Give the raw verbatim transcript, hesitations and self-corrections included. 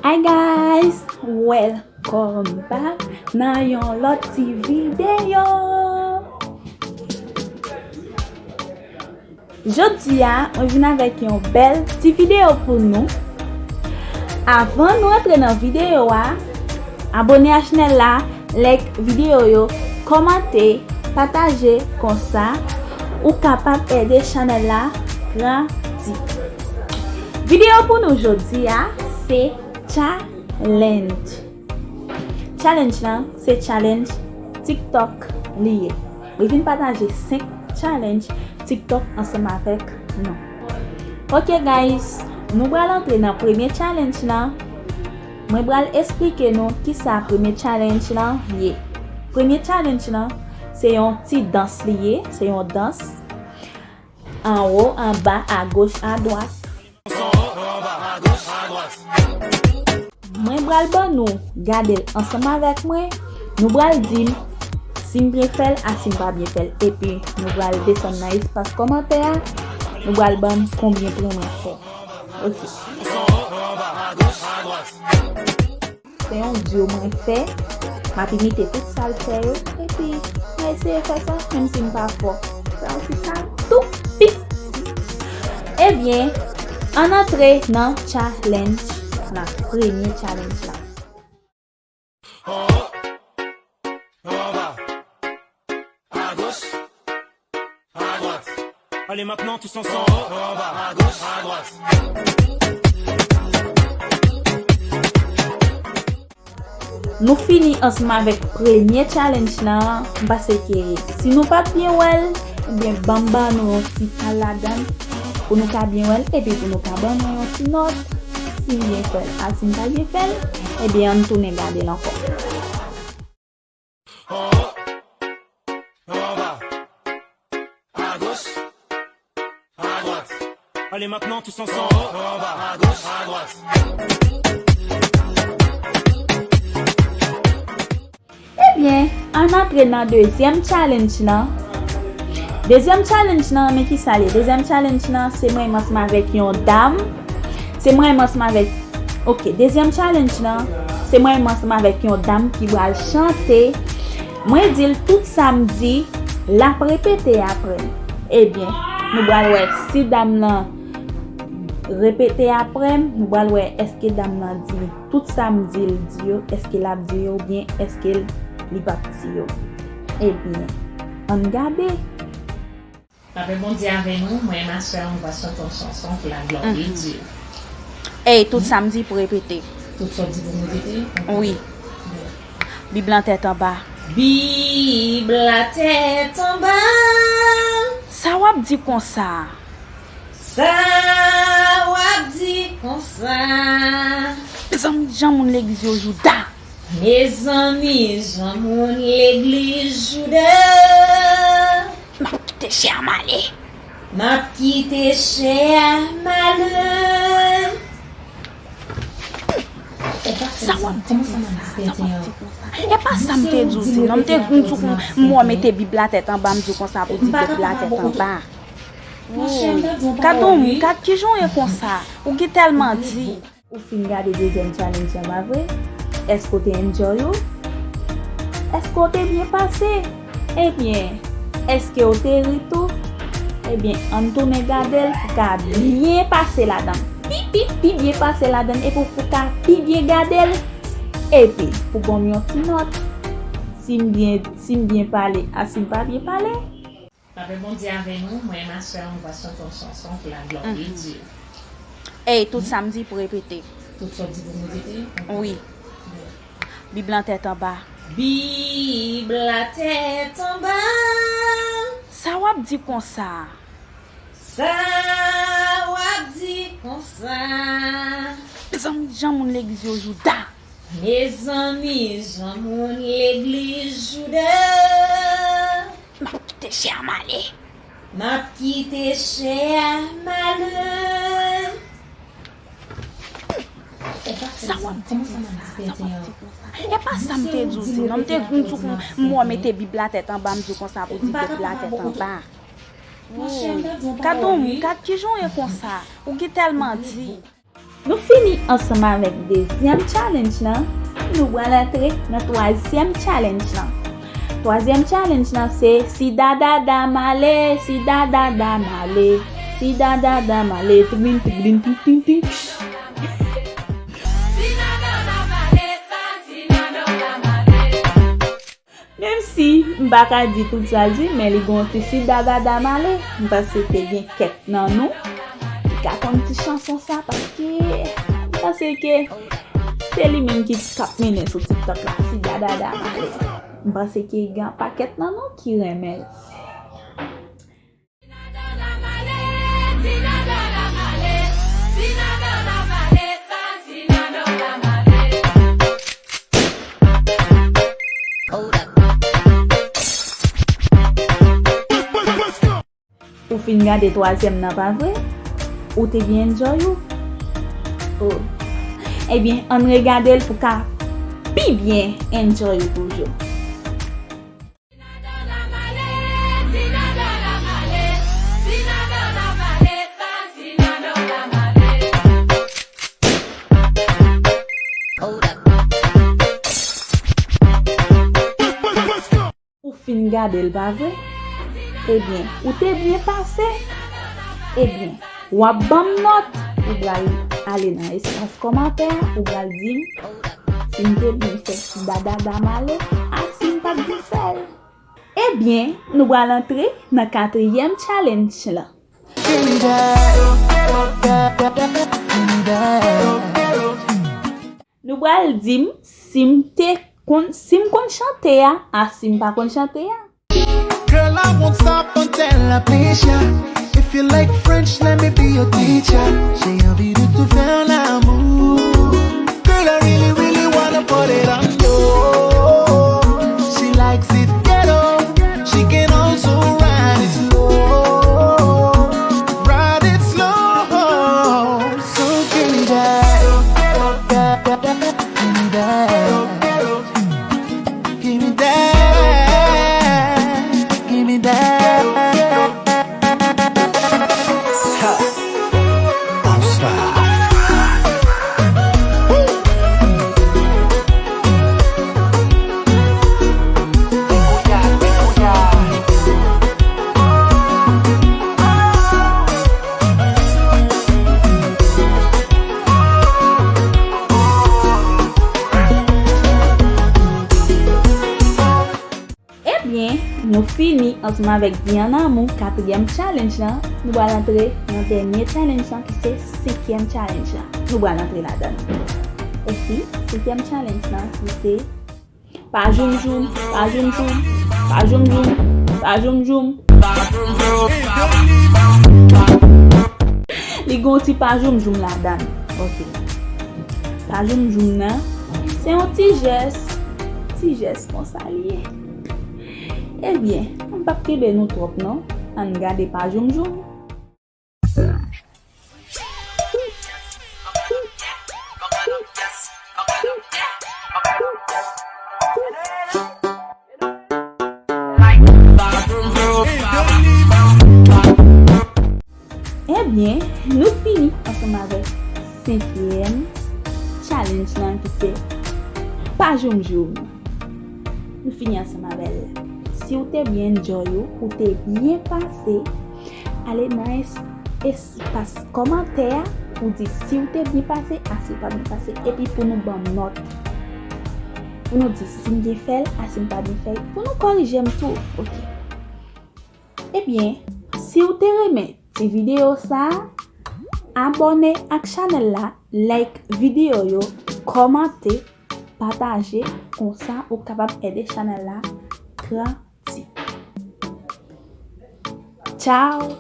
Hi guys, welcome back nan yon lòt ti videyo. Jodi a, mwen vin avèk yon bèl ti videyo pou nou. Avan nou antre nan videyo a, abone a chanèl la, like videyo yo, kòmante, pataje, konsa ou kapab ede chanèl la grandi. Videyo pou nou jodi a, se challenge. Challenge lan, se challenge TikTok li ye. Mwen vin pataje senk challenge TikTok ansanm avèk nou. Ok guys, nou pral antre nan premye challenge lan. Mwen pral esplike nou kisa premye challenge lan ye. Premye challenge lan, se yon ti dans li ye, se yon dans. Anwo, anba, agoch, adwat. Mwen pral ban nou gade l ansanm avèk mwen. Nou pral di m si m byen fè l a si m pa byen fè l. Epi nou pral desann nan espas kòmantè a. Nou pral ban m konbyen pwen mwen fè. Ok. Se yon dyo mwen fè. M ap imite tout sa l fè yo. Epi, m eseye fè sa, menm si m pa fò. Sa yon ti sa tou piti. Ebyen, ann antre nan challenge la. Premye challenge la. Allez, maintenant, tous ensemble. Nou fini ansanm avèk premye challenge lan, m panse ke si nou pa t byen wè l, ebyen, ban m ban nou yon ti kal ladan l, pou nou ka byen wè l, epi pou nou ka ban nou yon ti nòt, si m byen fè l a si m pa byen fè l, ebyen, ann tounen gade l ankò. En haut, en bas, à gauche, à droite. Allez, maintenant, tous ensemble. En haut, en bas, à gauche, à droite. Ebyen, ann antre nan dezyèm challenge lan. Dezyèm challenge lan, men kisa l ye? Dezyèm challenge lan, se mwen menm ansanm avèk yon dam. Se mwen menm ansanm avèk, ok, dezyèm challenge lan, se mwen menm ansanm avèk yon dam ki pral chante. Mwen di l tout sa m di, l ap repete apre m. Ebyen, nou pral wè si dam lan repete apre m, nou pral wè èske dam lan di tout sa m di l di yo, èske l ap di yo oubyen èske l, li p ap di yo. Ebyen, ann gade. Lapè Bondye avè nou, mwen e ma sè, on va chanter une chanson pour la gloire de Dieu. Ey, tout sa m di pou repete. Tout sa w di pou m repete? Wi. Bib lan tèt anba. Bib la tèt anba. Sa w ap di konsa? Sa w ap di konsa? Mezanmi, jan moun legliz yo jouda. Mezanmi, jan moun legliz jouda. M ap kite chè a m ale. M ap kite chè a m ale. Sa w ap di konsa? Sa w ap di konsa? E pa sa m te di w di non, m te di w kon m wè w mete Bib la tèt anba, m di w konsa pou di Bib la tèt anba. Gad ou, gad kijan w ye konsa. Ou gen tèlman di. Ou fin gade dezyèm challenge lan, pa vre? Èske w te enjoy ou? Èske w te byen pase? Ebyen, èske w te ri tou? Ebyen, ann tounen gade l pou ka byen pase ladan l. Pi, pi, pi byen pase ladan l epi pou ka pi byen gade l. Epi, pou ban m yon ti nòt, si m byen, si m byen pale a si m pa byen pale. Lapè Bondye avè nou, mwen e ma sè, on va chanter une chanson pour la gloire de Dieu. Ey, tout sa m di pou repete. Tout sa w di pou m repete? Wi. Bib lan tèt anba. Bib la tèt anba. Sa w ap di konsa? Sa w ap di konsa? Mezanmi, jan moun legliz yo jouda. Mezanmi, jan moun legliz jouda. M ap kite chè a m ale. M ap kite chè a m ale. Sa w ap di konsa? Sa w ap di konsa? E pa sa m te di w di non, m te di w kon m wè w mete Bib la tèt anba, m di w konsa pou di Bib la tèt anba. Gad ou, gad kijan w ye konsa. Ou gen tèlman di. Nou fini ansanm avèk dezyèm challenge lan, nou pral antre nan twazyèm challenge lan. Twazyèm challenge lan se si dada dam ale, si dada dam ale, si dada dam ale, tiglin, tiglin, ting, ting, ting. Menm si m pa ka di tout sa l di, men li gon ti si dada dam ale, m panse ke gen kèk nan nou ki ka konn ti chanson sa, paske m panse ke se li menm ki t ap mennen sou TikTok la, si dada dam ale. M panse ke gen pakèt nan nou ki renmen l. Ou fin gade twazyèm nan, pa vre? Ou te byen enjoy ou? Oh. Ebyen, ann regade l pou ka pi byen enjoy ou toujou. Ou fin gade l, pa vre? Ebyen, ou te byen pase? Ebyen, w ap ban m nòt. Ou pral ale nan espas kòmantè a, ou pral di m si m te byen fè si dada dam ale, ak si m pa t byen fè l. Ebyen, nou pral antre nan katriyèm challenge lan. Nou pral di m si m te konn, si m konn chante a, a si m pa konn chante a. Girl, I won't stop until I please ya. If you like French, let me be your teacher. J'ai envie de te faire l'amour. Girl, I really, really wanna put it on you. She likes it ghetto. She can also ride it slow. Ride it slow. So give me that. Give me that. Give me that. Give me that. Ha. Bonsoir. Ebyen, nou fini ansanm avèk Byen an Amou, katriyèm challenge lan. Nou pral antre nan dènye challenge lan, ki se senkyèm challenge lan. Nou pral antre ladan l. Epi, senkyèm challenge lan, ki se pa joumjoum, pa joumjoum, pa joumjoum, pa joumjoum. Li gon ti pa joumjoum ladan l. Ok. Pa joumjoum nan, se yon ti jès, ti jès konsa li ye. Ebyen, m p ap kenbe nou twòp non. Ann gade pa joumjoum. Ebyen, nou fini ansanm avèk senkyèm challenge lan ki se pa joumjoum. Nou fini ansanm avè l. Si w te byen enjoy ou, ou te byen pase, ale nan es-, espas kòmantè a pou di si w te byen pase, a si w pa byen pase, epi pou nou ban m nòt. Pou nou di si m byen fè l, a si m pa byen fè l, pou nou korije m tou. Ok. Ebyen, si w te renmen ti videyo sa a, abòne ak chanèl la, like videyo yo, kòmante, pataje, konsa ou kapab ede chanèl la grandi. Tchao!